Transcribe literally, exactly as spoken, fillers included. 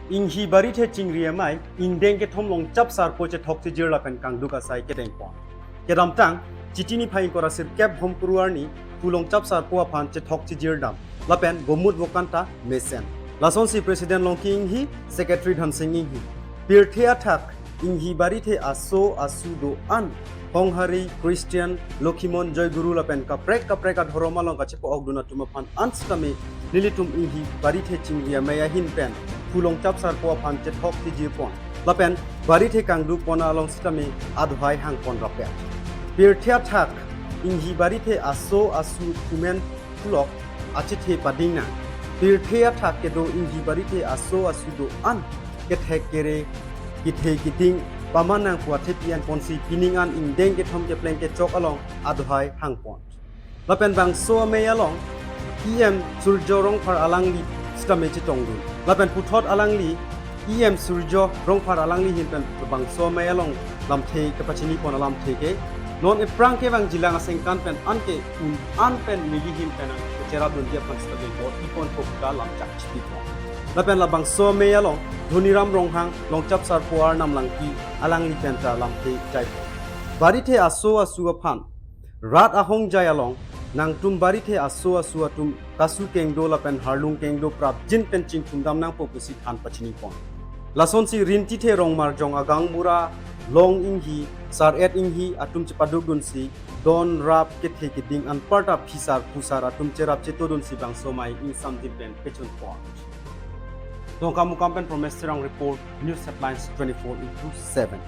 Inghi Barithe chingri amei ingdeng kethom Longchap Sarpo chethok chijir lapen kangduk asai kedengpon. Kedamtang Chiti niphai ingkoi ra sirkep Bhomkuru arni Phu Longchap Sarpo aphan chethok chijir dam lapen gomut vokan ta mesen. Lasonsi President Longki Inghi, Secretary Dhansing Inghi. Pirthe athak Inghi Barithe aso asu do-an, Honghari, Christian, Lokhimon, Joy Guru lapen kaprek kaprek adhorom along kachepa-okdun atum aphan an sitame nelitum Inghi Barithe chingri amei ahin pen Phu Longchap Sarpo aphan chethok chijirpon lapen Barithe kangdukpon along sitame aduhai hangpon rapet. Pirthe athak Inghi Barithe aso asu thumen pulok achethe pading nang. Pirthe athak kedo Inghi Barithe aso asu do-an kethek kere kethe keding paman nang pu athepi anponsi pining an ingdeng kethom kepleng kechok along aduhai hangpon. Lapen bangso amei along E M Surjo Rongphar alangli sitame chetongdun. Lapen puthot alangli E M Surjo Rongphar alangli ahin pen bangso amei along lamthe kepachinipon alamthe ke, non ephrang kevang jilang asengkan pen anke un an pen neli ahin pen nang kecherap dunji aphan sitame bor-ipon puta lam chakchipipon. Lapen labangso amei along Dhoniram Ronghang, Longchap Sarpo arnam langpi, alangli pen ta lamthe jaipon. Barithe aso asu aphan rat ahongjai along nangtum Barithe aso asu atum kasu kengdo lapen harlung kengdo prapjin pen chingthum dam nangpo pusi than pachinipon. Lasonsi Rintithe Rongmarjong agaonbura Long Inghi, Sar-et Inghi atum chepadukdunsi don rap kethe keding anparta phisar phusar atum cherap chetodunsi bangso amei ingsamjin pen pechunpon. Dongkamukam pen Promes Terang report, News Headlines twenty-four into seven.